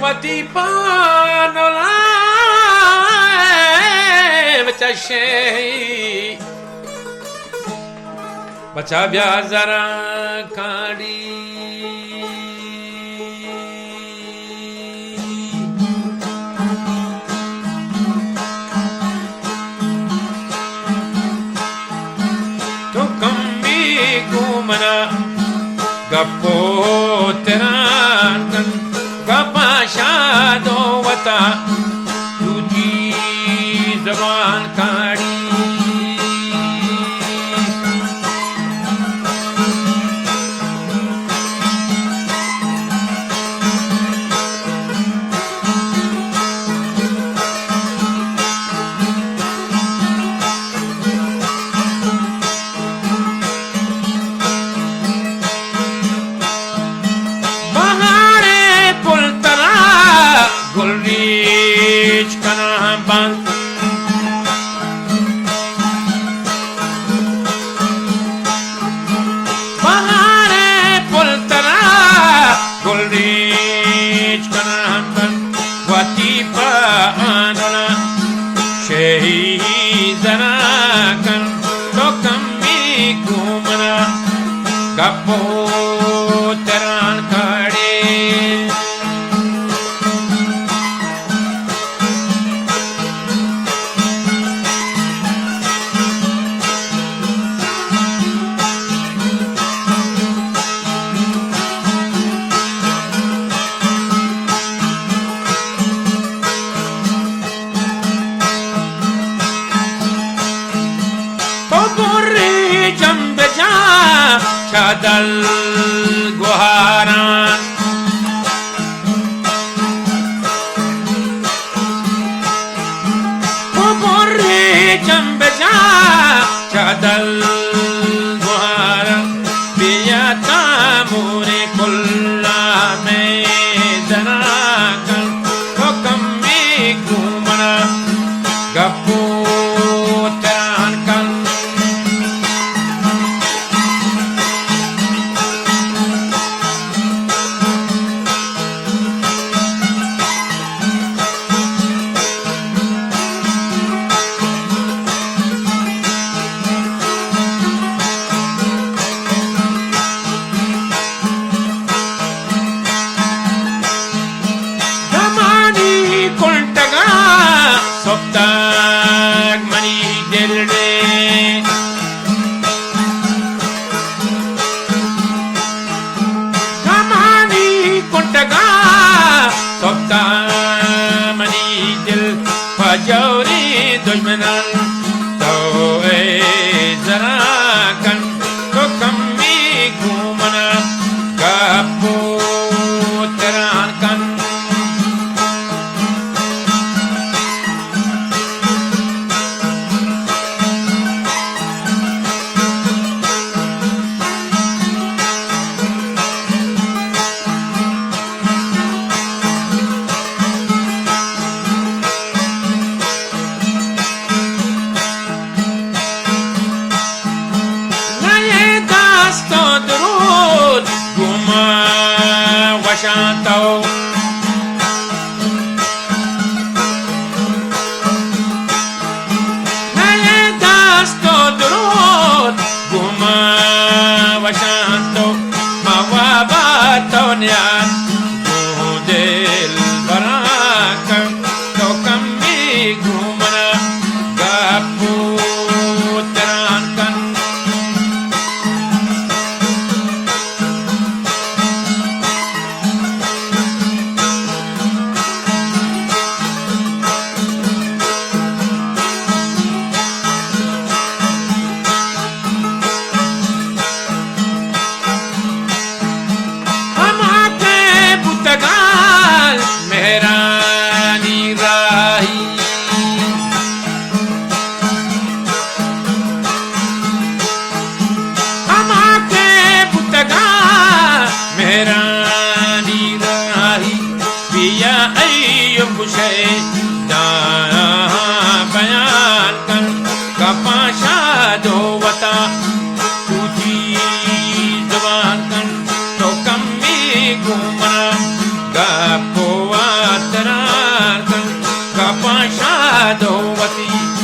وتی پانولا بچا شہی، بچا بیا زراں کاڑی۔ تو کمی گوں منا گپ و تران کن، گپاں شاد و وتا دوتی زبان کاڑی۔ بہارے پل ترا گل ریچ کناں بند۔ بہارے پل ترا گل ریچ کناں بند۔ وتی پہ آنولا شہی زراں کن، تو کمی گوں منا گپ و تران کاڑی۔ تو برے جم بجا چہ دل گوہاراں۔ تو برے جم بجا چہ دل گوہاراں۔ بیا تامورے کلا مئے زراں کن، تو کمی گوں منا گپ و تران کن۔ دمانی کنٹگاں سپتگ منی دل ءَ۔ دمانی کنٹگاں سپتگ منی دل، پہ جوریں دژمناں تو اے زراں کن، تو کمی گوں منا گپ و تران کن۔ نئے دست و درود گوں ما وشاں تو۔ نئے دست و درود گوں ما وشاں تو۔ ما وابا تو نیاد گوں دلبراں کن، تو کمی گوں منا گپ و تران کن۔ ہما کہ بوتگاں مہرانی راہی، ہما کہ بوتگاں مہرانی راہی، بیا ایوب گوشئے داں بیان کن، گپاں شاد و وتا توتی زبان کن، تو کمی گوں منا گپ و شاد وتی